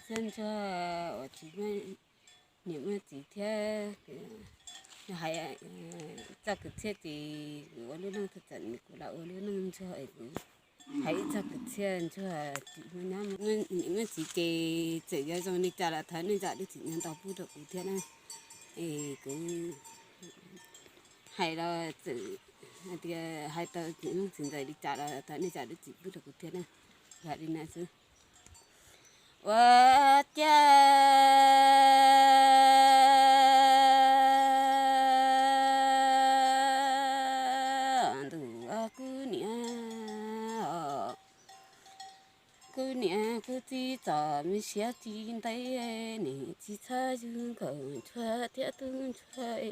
thiab ntsuag uas tsis muaj niam muaj txiv thiab. Hais txoj kwv txhiaj ces ua lub neej txom nyem, kuv los ua lub neej ntsuag es kuv hais ib txoj kwv txhiaj ntsuag tsis muaj niam muaj txiv ces txawm yuav zoo li cas los thov nej zam lub txim ntau pub rau kuv thiab na. Es kuv hais los txawm hais tias hais tau txim hmoob txim ntxawm li cas los thov nej zam lub txim pub rau kuv thiab na. Yog li na xwb. Ua cas ntuj kuv niam, kuv niam kuv txiv txom me siab tsis ntev, nim tsis txhob yug nkauj ntsuag thiab tub ntsuag.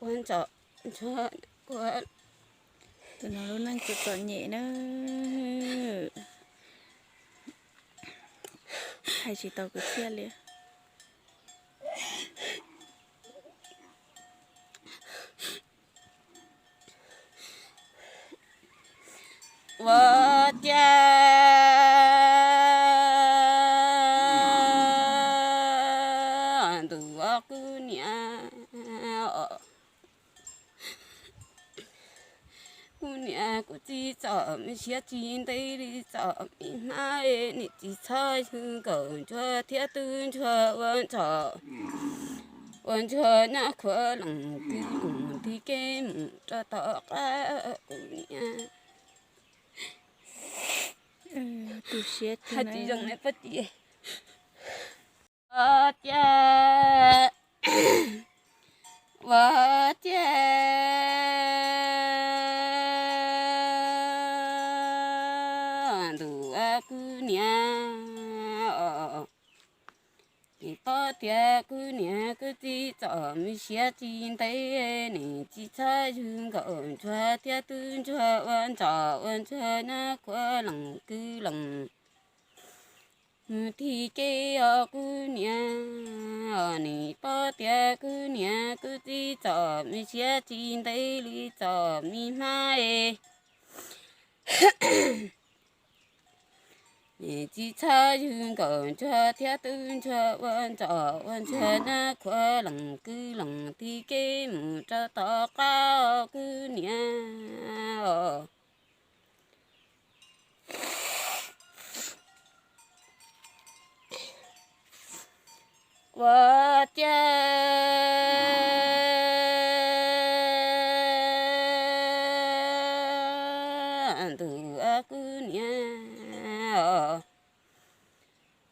Ua ntsom ntsuag kuv, tus no lub neej txom txom nyem na, hais tsis tau kwv txhiaj li. Ua cas ntuj kuv niam, kuv niam kuv txiv txom me siab tsis ntev li txom me hmab, nim tsis txhob yug nkauj ntsuag thiab tub ntsuag ua ntsuag, ua ntsuag nyob khuav lees kwv lees nti kev mus rau tom qab kuv niam. Hais tsis zoo ne pob tis. Ua cas, ua cas ntuj kuv niam, nim paub tias kuv niam kuv txiv txom me siab tsis ntev, nim tsis txhob yug nkauj ntsuag thiab tub ntsuag ua ntsom ua ntsuag nyob khuav lees kwv lees mus ti kev os kuv niam. Nim paub tias kuv niam kuv txiv txom me siab tsis ntev li txom me hmab es, nim tsis txhob yug nkauj ntsuag thiab tub ntsuag ua ntsom ua ntsuag nyob khuav lees kwv lees ti kev mus rau tom qab os kuv niam. Ua cas ntuj kuv niam,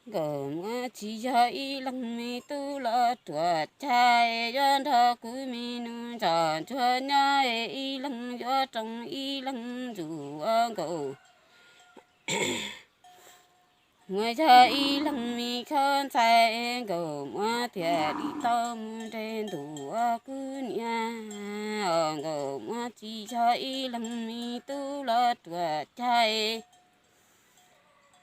nkauj muam tsis yog ib leeg me tub los ruam cag, yuav nrog kuv me nus ntsom ntsuag nyob, ib leeg yuav roos ib leeg ntsuj ua nkauj muam yog ib leeg me khaub ntxhais, nkauj muam thiaj li tau mus nres ntuj ua kuv niam. Nkauj muam tsis yog ib leeg me tub los ruam cag,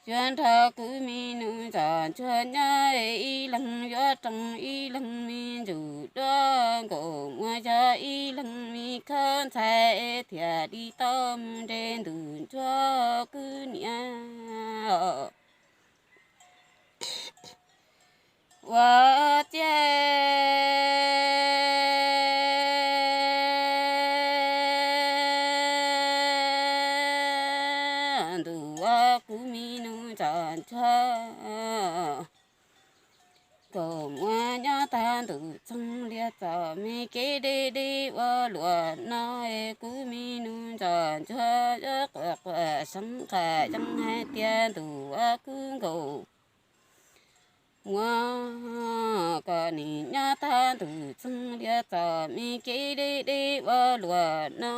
yuav nrog kuv me nus ntsom ntsuag nyob, ib leeg yuav roos ib leeg me ntsuj duab, nkauj muam yog ib leeg me khaub ntxhais, thiaj li tau mus nres ntuj ntsuag kuv niam. Ua cas ntuj ua kuv me nus ntsom ntsuag, nkauj muam nyob tag ntuj txoog lias txom me kev deb deb ua luam no, kuv me nus ntsom ntsuag yuav quaj quaj seev qas yees hais tias ntuj ua kuv nkauj muam, koj nim nyob tag ntuj txoog lias txom me kev deb deb ua luam no,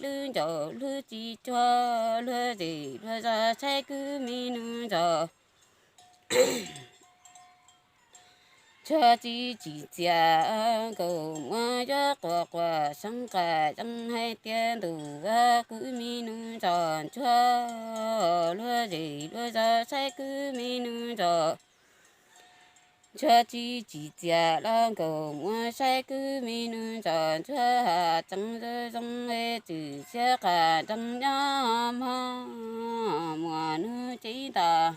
lub ncauj hlub tsis cuag luag zej luag zos, saib kuv me nus ntsom ntsuag tsis tsim txiaj, nkauj muam yuav quaj quaj seev qas yees hais tias ntuj ua kuv me nus ntsom ntsuag, luag zej luag zos, saib kuv me nus ntsom ntsuag tsis tsim txiaj los nkaus muab saib, kwv mi nus ntxhov ntsuag has tseeb zoo zoo, txwm siab qas nreeg nyob mog, muaj hnub ceeb tas.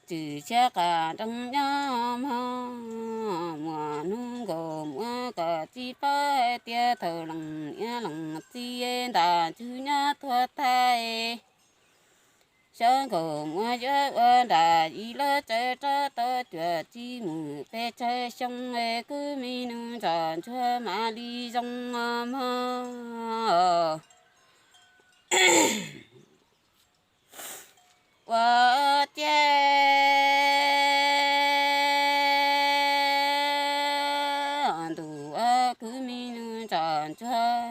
Txwm siab qas nreeg nyob mog, muaj hnub nkaus muab kom tsis paub hais tias thaum leej niam leej txiv ntas ntsug nyob tuag tag, xyov nkaus muab yuav ua nram yim lub tsaws rov tau cuam tsis mus pes tsawg xyoo, kwv mi nus ntxhov ntsuag mam li zoo mog. Ua ciav ntus ua kwv mi nus ntxhov ntsuag,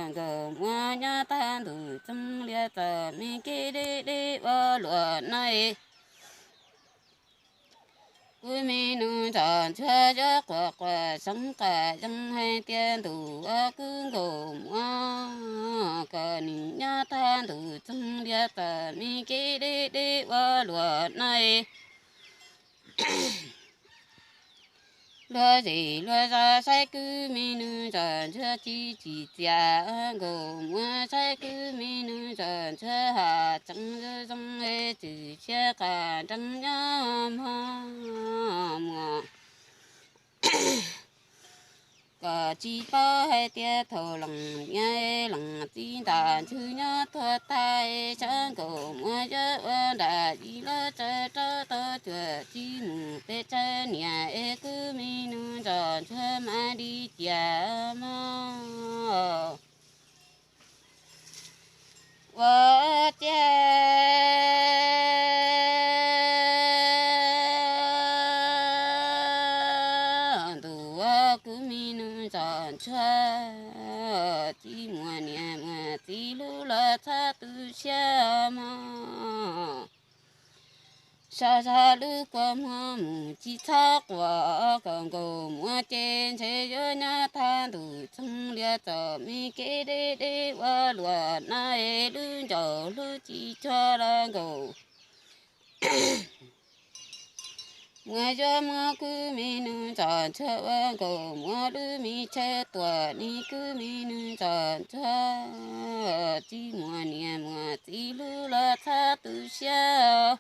nkaus muab nyob tag ntus txoog lias txom me kev deb deb ua luam no es, kwv mi nus ntxhov ntsuag yuav quaj quaj seev qas yees hais tias ntus ua kwv nkaus muab kom nws nyob tag ntus txoog lias txom me kev deb deb ua luam no es. Luag zej luag zos saib kwv mi nus ntxhov ntsuag tsis tsim txiaj, nkaus muab saib kwv mi nus ntxhov ntsuag has tseeb zoo zoo, txwm siab qas nreeg nyob mog, muaj kom tsis paub hais tias thaum leej niam leej txiv ntas ntsug nyob tuag tag, xyov nkaus muab yuav ua nram yim lub tsaws rov tau cuam tsis mus pes tsawg niam es, kwv mi nus ntxhov ntsuag mam li ciaj mog. Ua ciav ntus ua kwv mi nus ntxhov ntsuag, tsis muaj niam muaj txiv hlub los txhob tu siab mog. Soj zog lub kua muag mus tsis txhob quaj, kom nkaus muab ces ntshe yuav nyob tag ntus txoog lias txom me kev deb deb ua luam no es, lub ncauj hlub tsis cuag los nkaus muab yuav muab kwv mi nus ntxhov ntsuag ua nkaus muab lub me chaw tuam ni kwv mi nus ntxhov ntsuag, tsis muaj niam muaj txiv hlub los txhob tu siab.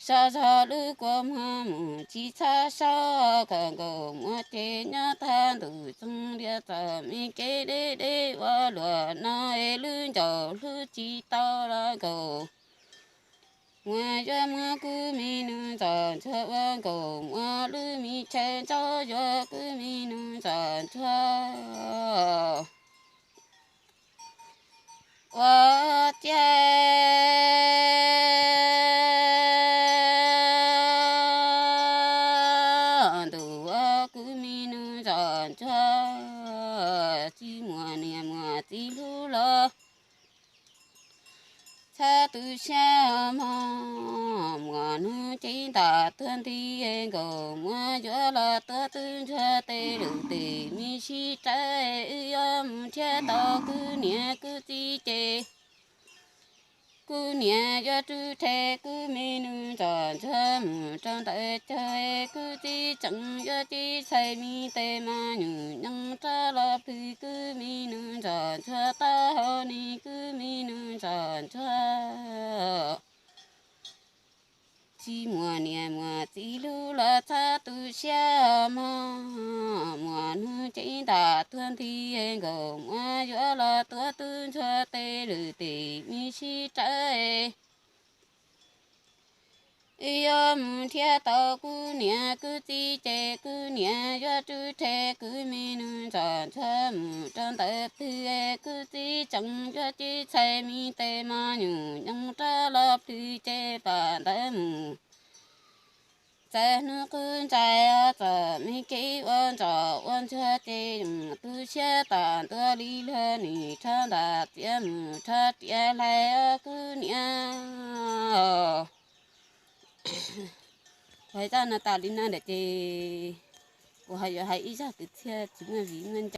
Soj zog lub kua muag mus tsis txhob saub, kom nkaus muab ces nyob tag ntus txoog lias txom me kev deb deb ua luam no es, lub ncauj hlub tsis tau los nkaus muab yuav muab kwv mi nus ntxhov ntsuag ua nkaus muab lub me chaw ntsaub yuav kwv mi nus ntxhov ntsuag. Ua ciav ntus ua kwv mi nus ntxhov ntsuag, tsis muaj niam muaj txiv hlub los txhob tu siab mog, muaj hnub ceeb ntas tuag nti, nkaus muab yuav los tuav tub ntsuag tej lwm tes me sib rawv, wb yuav mus nrhiav tau kwv niam kwv txiv ces, kwv niam yuav rub rhe kwv mi nus ntxhov ntsuag mus rau ntawm caug, kwv txiv tseem yuav tib txhais me tes mas nyuam nyoos rov los plhws kwv mi nus ntxhov ntsuag taub hau ni kwv mi nus ntxhov ntsuag. Tsis muaj niam muaj txiv hlub los txhob tu siab mog, muaj hnub ceeb ntas tuag nti, nkaus muab yuav los tuav tub ntsuag tej lwm tes me sib rawv. Wb yuav mus nrhiav tau kwv niam kwv txiv ces kwv niam yuav rub rhe kwv mi nus ntxhov ntsuag mus rau ntawm twg, kwv txiv tseem yuav tib txhais me tes mas nyuam nyoos rov los plhws ces pam ntawd mus. Txawm hnub qub ntsais txom me kev ua ntxhov ua ntsuag ces mus tu siab tas ntua li luag nim rho ntas txiav mus rho riam hlais kwv niam. Kuv hais zaj no tas li no lawm ces kuv ho yuav hais ib zaj kwv txhiaj tsis muaj viv muaj ncaus.